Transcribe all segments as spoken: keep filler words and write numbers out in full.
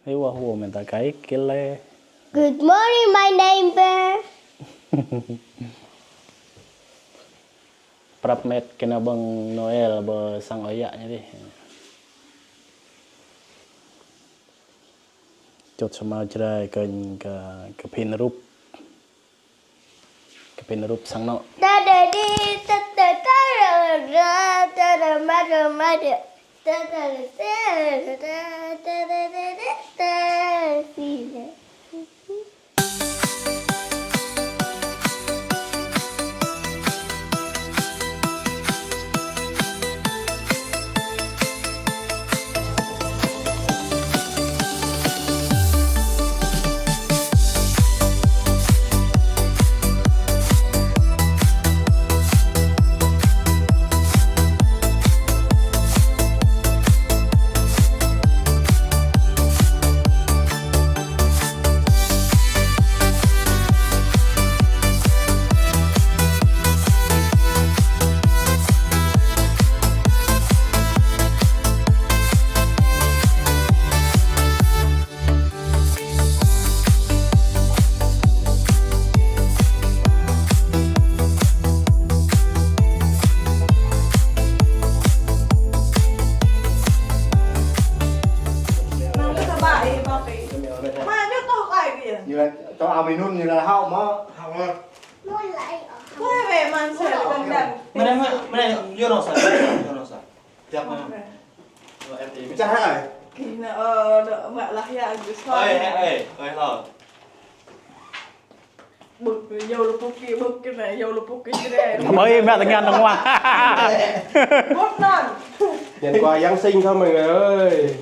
Ê, wah, wah, mĕt ta kai kil lĕ. Good morning, my neighbor. Prap mĕt kơ ană ƀơ̆ng Noel ƀơi sang ơi yă ñu dih. Čŏt samơ̆ Jrai kơ, kơ, kơ phin rup. Kơ phin rup sang anŏ. Ñu lăi, čô ao mơnuih ñu lăi hŏ mơ̆. Hŏ mơ̆. Ôi, về mà ăn sẻ với con đàn. Mơ̆ anai, mơ̆ anai, yua anŏ sa, yua anŏ sa. Tiap mơ̆. Pơčah hă? Kih na, ơ, đơ, mă lah ya, Agus. Ơi, ơi, ơi, ơi, hŏ. Bưk, yua lu pơki, bưk kơ anai, yua lu pơki kơ anai. Ơi, mă tơngan tơnguah. Bưk anŭn. Nhận quà Giáng sinh thôi mọi người ơi.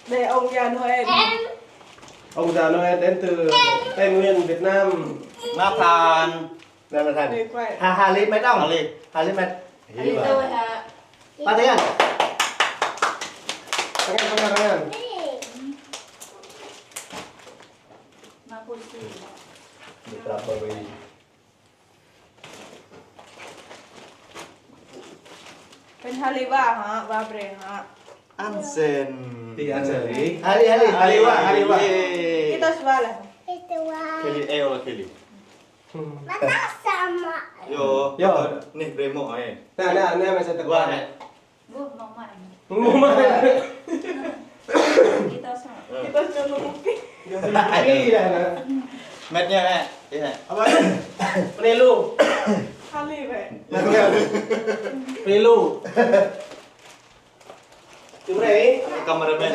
Đây, ông già Noel. Ông già Noel đến từ Tây Nguyên, Việt Nam. Nathan. Nathan. Đây, quay. Hà, Hà Ly mệt không? Hà Ly. Hà Ly mệt. Hà Ly tôi hả? Ba tiếng à? Tangan, tangan, tangan. Đi. Mà cô chị. Được là bởi vì Pơ anai Hà Ly wa hă, wa brơi hă. Ăn sên. Ti ăn sên đi. Hà Ly, Hà Ly, Hà Ly wa, Hà Ly wa. Ê. Kita suara. Kita wa. Kelly, eo lah Kelly. Hmm. Mata sama. Yo. Yo. Nih, brơi mŏ ai. Nah, nah, nah, masa depan. Wa, eh. Ƀuh, mama. Mama. Kita semua. Kita semua lelaki. Lelaki dah, nah. Mĕt ñu, mĕt. Iya. Apa? Penilu. Kali, Pak. Penilu. Kameramen.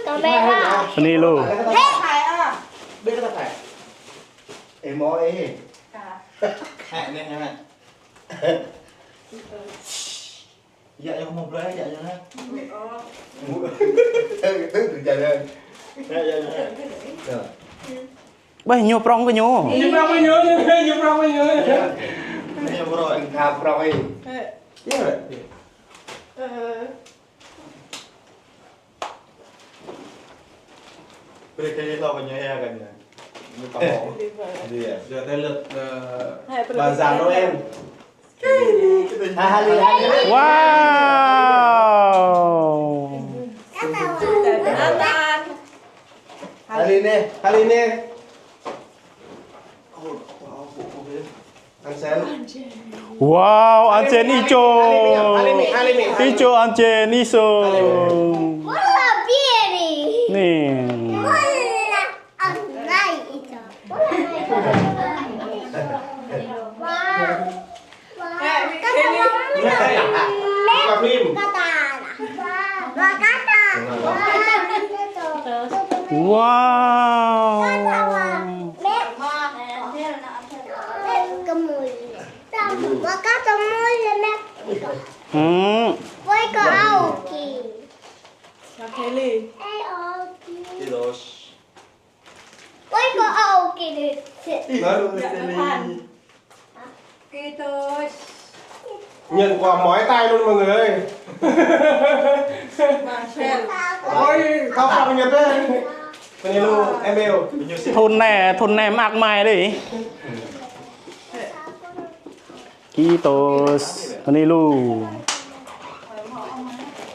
Kamera. Penilu. Hei. Hai, ah. Bê kata hai. Eh, mau, eh. Ah. Hai, nih, hai. Yă, yă, mă blă, yă, yă, nă. Ơ. Ơ, ơ, ơ, yă, yă, yă. Yă. Ƀơi ñu prŏng kơ ñu. Ñu prŏng kơ ñu, ñu, ñu prŏng kơ ñu. Yă. Ñu prŏng, tha prŏng ai. Ơ. Yă. Ơ. Beri kali tahu punya ya kan ya. Ini tahu. Iya. Sudah telet, eh, bazar Noel. Hai, hai, hai. Wow. Hai, hai. Hai, hai. Ăn sên. Wow, ăn sên ijo. Hai, hai, hai, hai. Ijo ăn sên ijo. Wah, bieri. Nih. Wah, ăn nai ijo. Wah. Wow. Hmm. Kitos. Ôi, cô âu kì đi. Baru sekali. Kitos. Nhận quà mỏi tay luôn mọi người ơi. Marcel. Ôi, khao khao Nhật đấy. Penilu, em yêu. Thun anai, thun anai mơak mai đi. Kitos, penilu.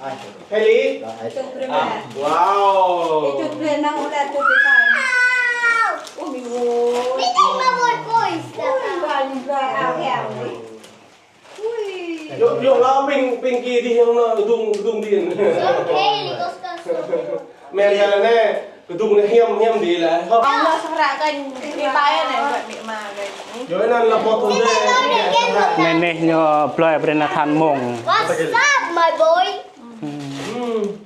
Hai. Heli. Wow. Itu brand nang udah tuh kita. Umi woi. Ini mah boy boy. Ui, bangga, ah, ya, ui. Ui. Yuk, yuk, lah, ping, ping kiri yang na, gedung, gedung din. Oke, ini kos kos. Men jalan ne, gedung ne hiam, hiam di lah. Hop. Ang lah sera kan, di paya ne, buat mik ma kan. Yuk, nan lah foto deh. Nenehnya Blai pernah than mông. What's up, my boy? Hmm.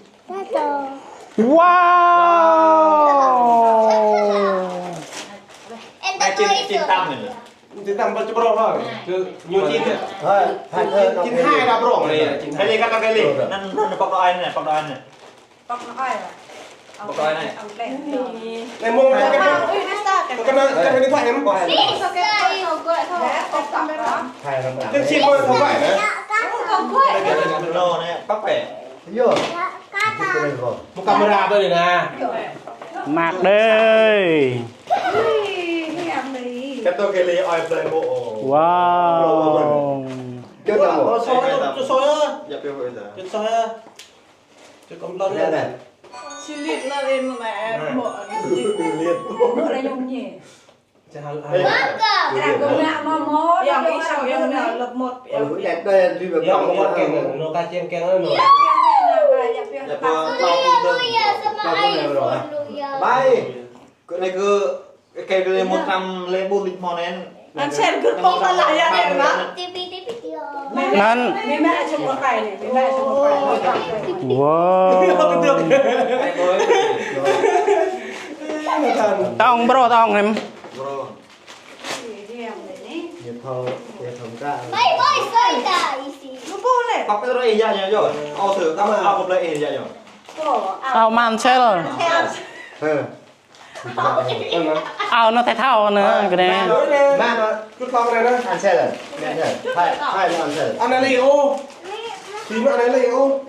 Wow. And the toy is Tin Tam anai. Tin Tam ƀă čơprô hă? Ñu Tin. Hai, hai, hai, Tin hai dah brong anai, Tin hai. Kali kata kali. Nan, nan, pok doa anai, pok doa anai. Pok doa anai. Pok doa anai. Anai mông kena, kena, kena điện thoại em. Bisa. Hai, hai. Tin Tam ƀă thâo ƀă anai. Pok doa anai. Pok anai. Yo. Một camera ƀơi anai nè. Măt đơi. Kata kali oi play mo. Wow. Chân nào? Ôi, soi, soi, soi á. Chân soi á. Chân kom lon nè. Nè, nè. Chỉ lịt là lên mà mẹ. Nè. Bộ. Bộ này nhung nhỉ. Yang isap yang na lớp một, yang Bai, kơ anai kơ, kơ anai kơ một trăm lẻ bốn lít món ăn. Ăn sen kơ pông ta lah ya, Ren, Mak. Anŭn. Mẹ mẹ chụp một cái này, mẹ mẹ chụp một cái. Wow. Tong, bro, tong em. Bro. Bai, bai, sai ta isi. Lu boleh. Tapi terus iya ya, yo. Oh, tuh, kamu apa boleh iya ya? Ao mă ăn sel. Hơ. Ao anŭn tơlơi thâo anŭn, kơ anai. Mă, mă, mă. Cứ thong này đó. Ăn sel. Hai, hai ăn sel. Ăn này ô. Thì mà ăn này ô.